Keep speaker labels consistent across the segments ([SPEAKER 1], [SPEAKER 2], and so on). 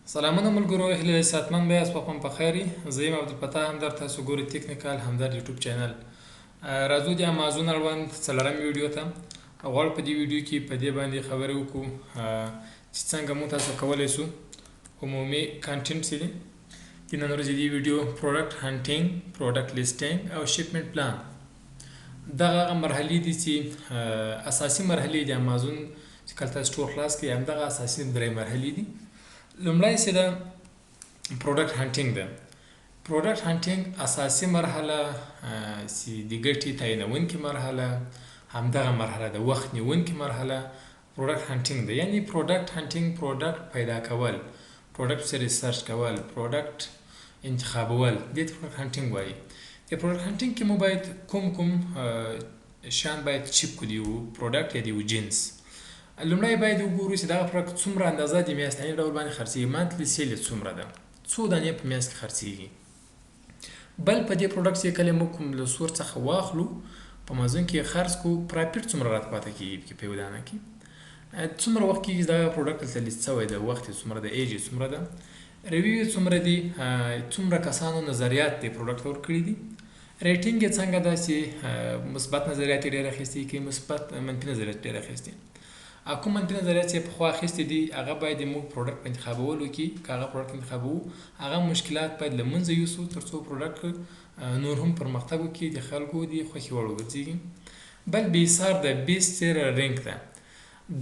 [SPEAKER 1] سلامونه ملګرو، هیله ده صحتمند به یاست، په په خیر یئ. زه یم عبدالفتاح همدرد، تاسو ګورئ تکنیکال همدرد یوټیوب چینل. راځو د امازون اړوند څلورم ویډیو ته. غواړو په دې ویډیو کې په دې باندې خبرې وکړو چې څنګه موږ تاسو کولی شو عمومي content چې دي د نن ورځې دې ویډیو product hunting، product listing او shipment plan، دغه هغه مرحلې دي چې اساسي مرحلې د امازون چې کله تاسو store خلاص کړئ، همدغه اساسي درې مرحلې دي. لومړی چې ده product hunting ده. product hunting اساسي مرحله چې د ګټې تعینونکې مرحله همدغه مرحله ده، وخت نیونکې مرحله product hunting ده. یعنی product hunting، product پیدا کول، product سره research کول، product انتخابول، دې ته product hunting وایي. د product hunting کې مو باید کوم کوم شیان باید چک کړو د یو product یا د یو جنس. لومړی باید وګورو چې دغه product څومره اندازه د میاشتني ډول باندې خرڅېږي، monthly sale یې څومره ده، څو دانې په میاشت کې خرڅېږي. بل په دې product چې کله موږ کوم له source څخه واخلو، په امازون کې یې خرڅ کړو، profit څومره راته پاتې کېږي پکې په یوه دانه کې، څومره وخت کېږي چې دغه product دلته list شوی دی، وخت یې څومره دی، age یې څومره ده، review یې څومره دي، څومره کسانو نظریات دې product ته ورکړي دي، rating یې څنګه ده چې مثبت نظریات یې ډېر اخیستي که مثبت منفي نظریات ډېر اخیستي، او کوم منفي نظریات چې پخوا اخیستي دي هغه باید موږ product په انتخابولو کې که هغه product انتخابوو هغه مشکلات باید له منځه یوسو ترڅو product نور هم پرمختګ وکړي، د خلکو د خوښې وړ وګرځېږي. بل BSR ده، best seller rank ده.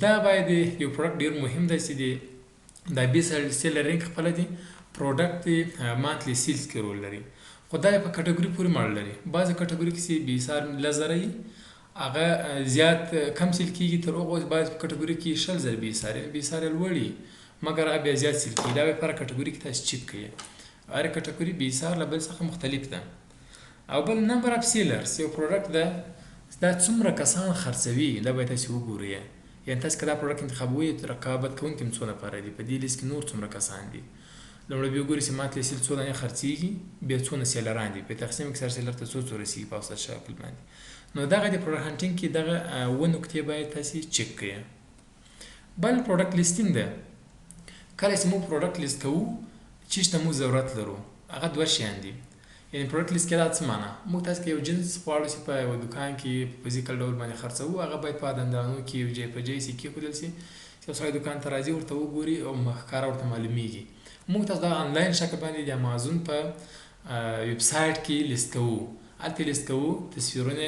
[SPEAKER 1] دا باید یو product ډېر مهم دی چې دا best seller rank خپله دی product دی monthly sales کې رول لري، خو دا په category پورې اړه لري. بعضې category کې چې BSR 10,000 وي هغه زیات کم sell کېږي، تر هغو بعضې په category کې 20,000 BSR، یعنې BSR یې لوړ وي مګر هغه بیا زیات sell کېږي. دا به په هره category کې تاسو چک کړئ، هره category BSR له بل څخه مختلف ده. او بل number of sellers، یو product ده دا څومره کسان خرڅوي دا باید تاسو وګورئ. یعنې تاسو که دا product انتخابوئ رقابت کوونکي هم څو نفره دي، په دې لیست کې نور څومره کسان دي. لومړی بیا وګورئ چې monthly sale څو دانې خرڅېږي، بیا څونه seller ان دي، په تقسیم کې سر seller ته څو څو رسېږي په اوسط شکل باندې. نو دغه د product hunting کې دغه اووه نکتې باید تاسې چک کړئ. بل product listing ده. کله چې موږ product list کوو چیش ته موږ ضرورت لرو هغه دوه شیان دي. یعنې product list کې دا څه معنا، موږ تاسو کې یو جنس غواړو چې په یوه دکان کې په physical ډول باندې خرڅوو، هغه باید په دندانو کې یو جای په جای سي کېښودل شي چې یو سړی دکان ته راځي ورته وګوري او ښکاره ورته معلومیږي. موږ تاسو دا آنلاین شکل باندې د امازون په ویب سایټ کې لیست کوو، هلته لیست کوو تصویرونه.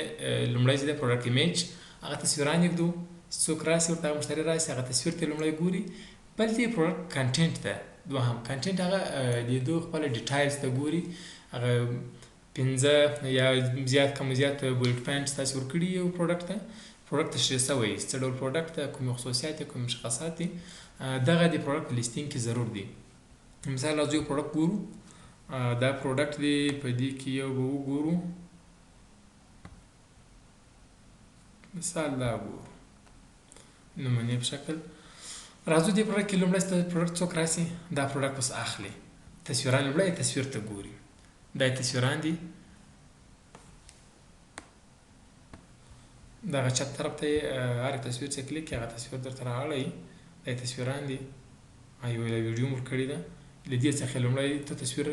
[SPEAKER 1] لومړی چې د product image هغه تصویران ږدو، څوک راسي ورته هغه مشتري راسي هغه تصویر ته لومړی ګوري. بل دی product content ده، دوهم content هغه د دوی خپله details ته ګوري، هغه پنځه یا زیات کم زیات bullet points تاسې ورکړي یو product ته، product تشریح شوی څه ډول product ده، کومې خصوصیات دي، کوم مشخصات دي، دغه د product په listing کې ضرور دي. مثال راځو یو product ګورو، دا product دی په دې کې یو به وګورو، مثال دا ګورو نمونې په شکل. راځو دې product کې لومړی product څوک راسي دا product اوس اخلي، تصویران لومړی تصویر ته ګوري، دا تصویران دي، دغه چپ طرف ته یې هر تصویر چې کلیک کړي هغه تصویر درته رااړوي، دا تصویران دي. یوه ویډیو مو ورکړې ده، له دې څخه لومړی ته تصویر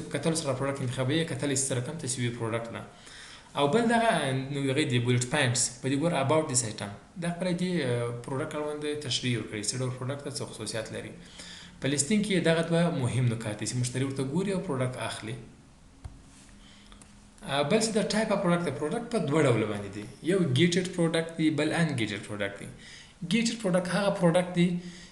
[SPEAKER 1] په کتلو سره product انتخابوي، کتلی شي څه رقم تصویر product ده. او بل دغه دغه دی bullet points په دې ګوره about this item، دا خپله دې product اړوند تشریح ورکړي څه ډول product ده، څه خصوصیات لري. په listing کې دغه دوه مهم نکات دي چې مشتري ورته ګوري او product اخلي. بل څه د type of product ده، product په دوه ډوله باندې دی، یو gated product دی، بل ungated product دی. gated product هغه product دی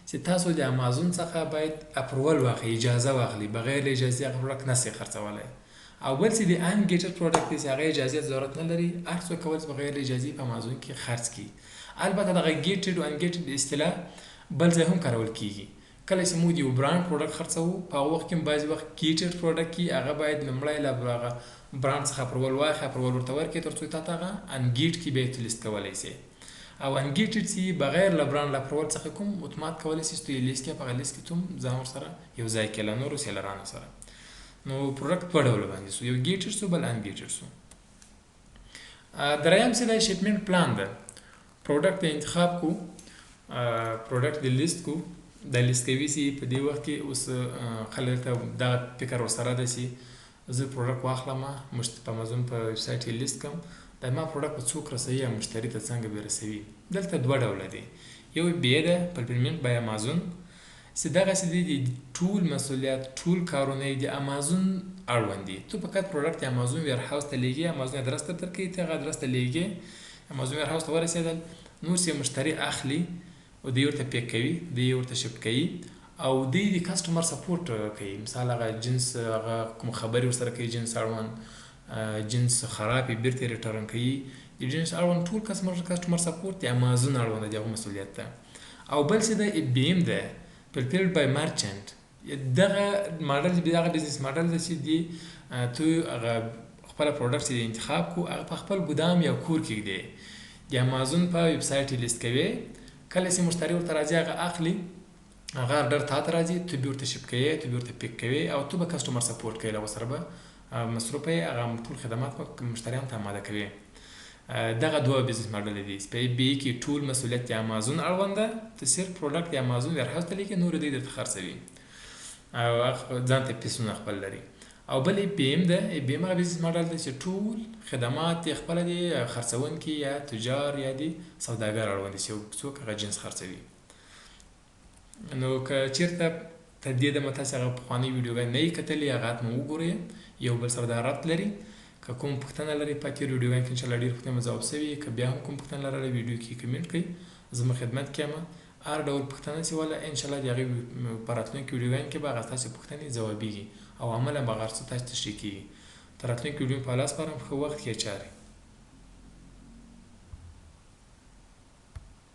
[SPEAKER 1] چې تاسو د امازون څخه باید approval واخلئ، اجازه واخلئ، بغیر له اجازې هغه product نشئ خرڅولی. او بل چې د ungated product دی چې هغه اجازې ته ضرورت نه لري، هر څوک کولی شي بغیر له اجازې په امازون کې خرڅ کړي. البته دغه gated او ungated اصطلاح بل ځای هم کارول کیږي. کله چې موږ د یو brand product خرڅوو په هغه وخت کې هم بعضې وخت gated product کې هغه باید لومړی له هغه برانډ څخه approval واخلي، approval ورته ورکړي تر څو تا ته هغه ungate کې بیا ته لیست کولی شي. او ungated چې بغیر له برانډ له approval څخه کوم اتومات کولی شي چې ته یې لیست کړې، په هغه لیست کې ته هم ځان ورسره یو ځای کړې له نورو seller انو سره. نو product دوه ډوله باندې سو، یو gated سو بل ungated سو. دریم څه دی shipment plan ده. product د انتخاب کو، product د لیست کو، دا لیست کوي چې په دې وخت کې اوس خلک ته دا فکر ورسره ده چې زه پروډکټ واخلم، په امازون په ویب سایټ کې لیست کړم، دا ما پروډکټ به څوک رسوي یا مشتري ته څنګه به رسوي. دلته دوه ډوله دي، یو بی ده فلفلمنټ بای امازون چې دغسې دی د ټول مسؤلیت ټول کارونه یې د امازون اړوند دي. ته فقط پروډکټ د امازون ویر هاوس ته لیږې، امازون ادرس ته درکوي، ته هغه ادرس ته لیږې، امازون ویر هاوس ته ورسېدل، نور چې مشتري اخلي او دی ورته پیک کوي، دی ورته شفټ کوي او دی د کسټمر سپورټ کوي. مثال هغه جنس هغه کوم خبرې ورسره کوي، جنس اړوند جنس خراب یې بیرته ریټرن کوي، د جنس اړوند ټول کسټمر سپورټ د امازون اړوند دی، هغه مسؤلیت ده. او بل څه ده ای بي ام ده، فلفلډ بای مرچنټ. دغه ماډل دغه بزنس ماډل ده چې دی ته هغه خپله پروډکټ چې انتخاب کو هغه په خپل ګدام یا کور کې ږدې، د امازون په ویب سایټ یې لیست کوې، کله چې مشتري ورته راځي هغه اخلي، هغه ارډر تا ته راځي، ته بیا ورته شپ کوې، ته بیا ورته پیک کوې او ته به کسټمر سپورټ کوې، له هغو سره به مصروفه یې، هغه ټول خدمات به مشتریانو ته اماده کوې. دغه دوه بزنس ماډل دي. په ای بي کې ټول مسؤلیت د امازون اړوند ده، ته صرف پروډکټ د امازون ویرهاوس ته لیږې، نور دوی درته خرڅوي او هغه ځان ته پیسونه خپل لري. او بل ای بي ام ده، ای بي ام هغه بزنس ماډل ده چې ټول خدمات یې خپله دي خرڅوونکي یا تجار یا دي سوداګر اړوند دي چې څوک هغه جنس خرڅوي. نو که چېرته تر دې دمه تاسې هغه پخوانۍ ویډیوګانې نه یې کتلې، هغه حتما وګورئ، یو بل سره دا ربط لري. که کوم پوښتنه لرئ په تېرو ویډیوګانو کې انشاءالله ډېرې پوښتنې مو ځواب شوي، که بیا هم کوم پوښتنه لرله ویډیو کې کمنټ کړئ، زه مو خدمت کې یم. هر ډول پوښتنه چې وله انشاءالله د هغې په راتلونکي ویډیوګانو کې به هغه ستاسې پوښتنې ځوابېږي او عملاً به هغه هر څه تاسې تشریح کېږي. تر راتلونکي ویډیو په الله سپارم، ښه وخت ښې چارې.